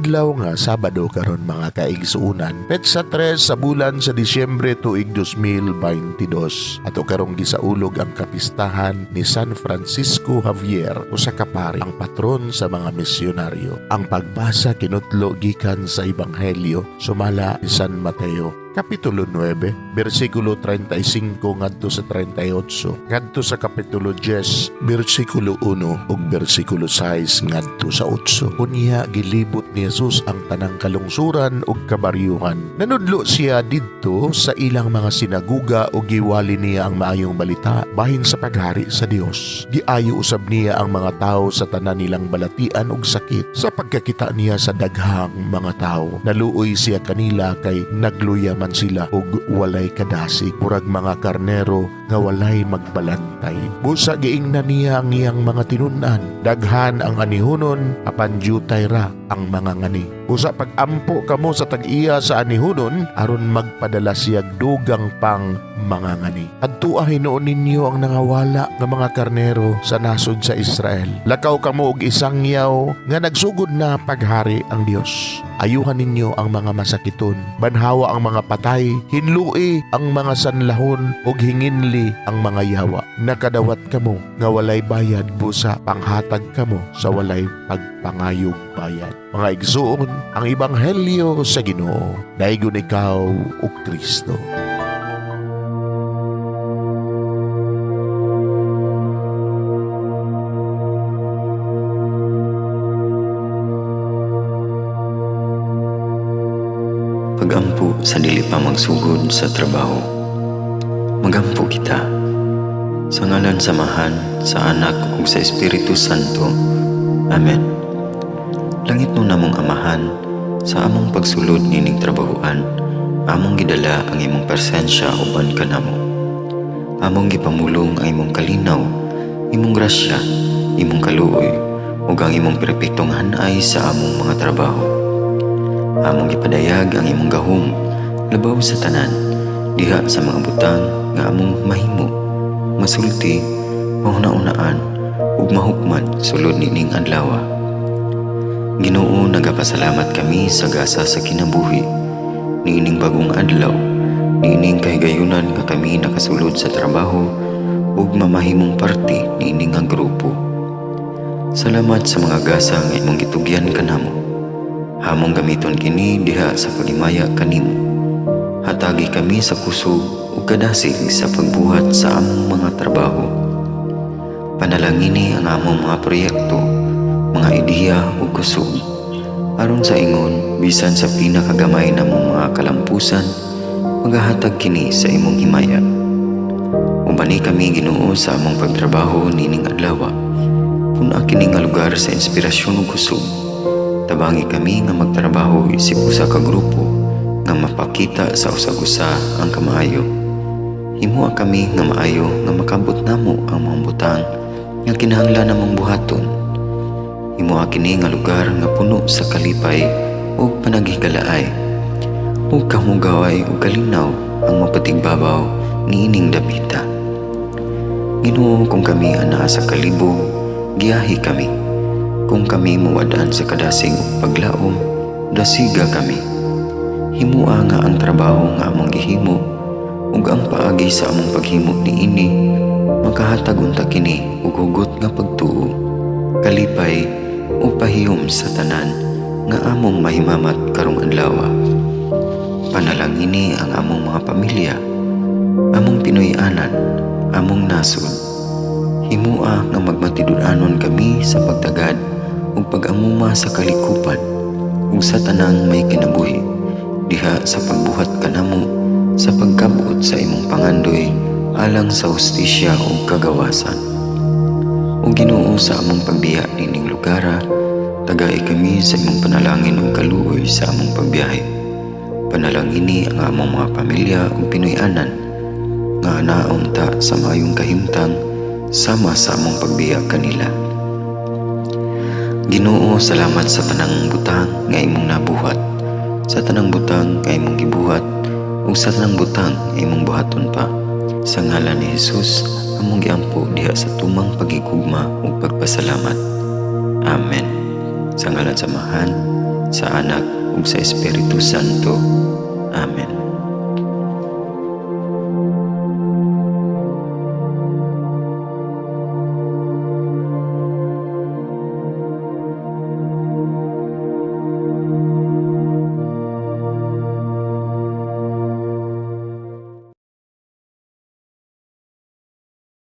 Adlaw nga Sabado karon, mga kaigsuunan. Petsa 3 sa bulan sa Disyembre, tuig 2022. Ato karong gisaulog ang kapistahan ni San Francisco Javier, usa ka pari, ang patron sa mga misyonaryo. Ang pagbasa kinutlo gikan sa Ebanghelyo sumala ni San Mateo, Kapitulo 9, versikulo 35 ngadto sa 38, ngadto sa Kapitulo 10, versikulo 1 ug versikulo 6 ngadto sa 8. Unya gilibot ni Jesus ang tanang kalungsuran ug kabaryuhan. Nanudlo siya didto sa ilang mga sinaguga ug giwali niya ang maayong balita bahin sa paghari sa Dios. Giayo usab niya ang mga tao sa tanan nilang balatian ug sakit. Sa pagkakita niya sa daghang mga tao, naluoy siya kanila kay nagluya man sila ug walay kadasig, murag mga karnero nga walay magbalantay. Busa giingnan niya ang iyang mga tinun-an, "Daghan ang anihunon apan dyutay ra ang mga ngani. Busa pag-ampo kamo sa tag-iya sa anihunon aron magpadala siya dugang pang mga ngani. Adtua hinuon ninyo ang nangawala nga mga karnero sa nasod sa Israel. Lakaw kamo og isangyaw nga nagsugod na paghari ang Dios. Ayuhan ninyo ang mga masakiton, banhawa ang mga patay, hinlui ang mga sanlahon ug hinginli ang mga yawa. Nakadawat kamo nga walay bayad, busa panghatag kamo sa walay pagpangayog bayad." Mga igsuon, ang ebanghelyo sa Ginoo. Daygon ikaw, o Kristo. Pagampo sa dili pa magsugod sa trabaho. Magampo kita. Sa ngalan sa Amahan, sa Anak ug sa Espiritu Santo. Amen. Langitnon namong Amahan, sa among pagsulod nining trabahoan, among gidala ang imong presensya uban kanamo. Among gipamulong ang imong kalinaw, imong grasya, imong kaluoy, ug ang imong perpektong hanay sa among mga trabaho. Among gipadayag ang imong gahom labaw sa tanan diha sa mga butang nga among mahimo, masulti, mahuna-unaan ug mahukman sulod nining adlaw. Ginoo, nagapasalamat kami sa gasa sa kinabuhi niining bagong adlaw, niining kahigayunan nga kami nakasulod sa trabaho ug mamahimong parte niini nga grupo. Salamat sa mga gasa nga imong gitugyan kanamo. Among gamiton kini diha sa paghimaya kanimo. Hatagi kami sa kusog ug kadasig sa pagbuhat sa among mga trabaho. Panalangini ang among mga proyekto, mga ideya ug kusog. Aron sa ingon, bisan sa pinakagamay namong mga kalampusan, magahatag kini sa imong himaya. Ubani kami, Ginoo, sa among pagtrabaho nining adlaw. Pun-a kini nga lugar sa inspirasyon ug kusog. Tabangi kami nga magtrabaho isip usa ka grupo nga mapakita sa usag-usa ang kamaayo. Himoa kami nga maayo nga makabot namo ang mga butang nga kinahanglan namong buhaton. Himoa kini nga lugar nga puno sa kalipay ug panaghigalaay. Ug kahugaway ug kalinaw ang mapatigbabaw niining dapita. Ginoo, kung kami anaa sa kalibog, giyahi kami. Kung kami muwad-an sa kadasig ug paglaom, dasiga kami. Himua nga ang trabaho nga among gihimo ug ang paagi sa among paghimo niini makahatag unta kini og hugot nga pagtuo, kalipay ug pahiyom sa tanan nga among mahimamat karong adlaw. Panalangini ang among mga pamilya, among Pinoy-anan, among nasod. Himua nga magmatinud-anon kami sa pagtagad ug pag-amuma sa kalikupan ug sa tanang may kinabuhi diha sa pagbuhat kanamo sa pagkabot sa imong pangandoy alang sa hustisya ug kagawasan. O Ginoo, sa among pagbiya nining lugara, tagai kami sa imong panalangin ug kaluoy sa among pagbiyahe. Panalangini ang among mga pamilya ug Pinoy-anan nga anaon ta sa maayong kahimtang sama sa among pagbiya kanila. Ginoo, salamat sa tanang butang nga imong nabuhat, sa tanang butang nga imong gibuhat, ug sa tanang butang nga imong buhaton pa. Sa ngalan ni Jesus, among giampo diha sa tumang pagigugma ug pagpasalamat. Amen. Sa ngalan sa Amahan, Sa Anak ug sa Espiritu Santo. Amen.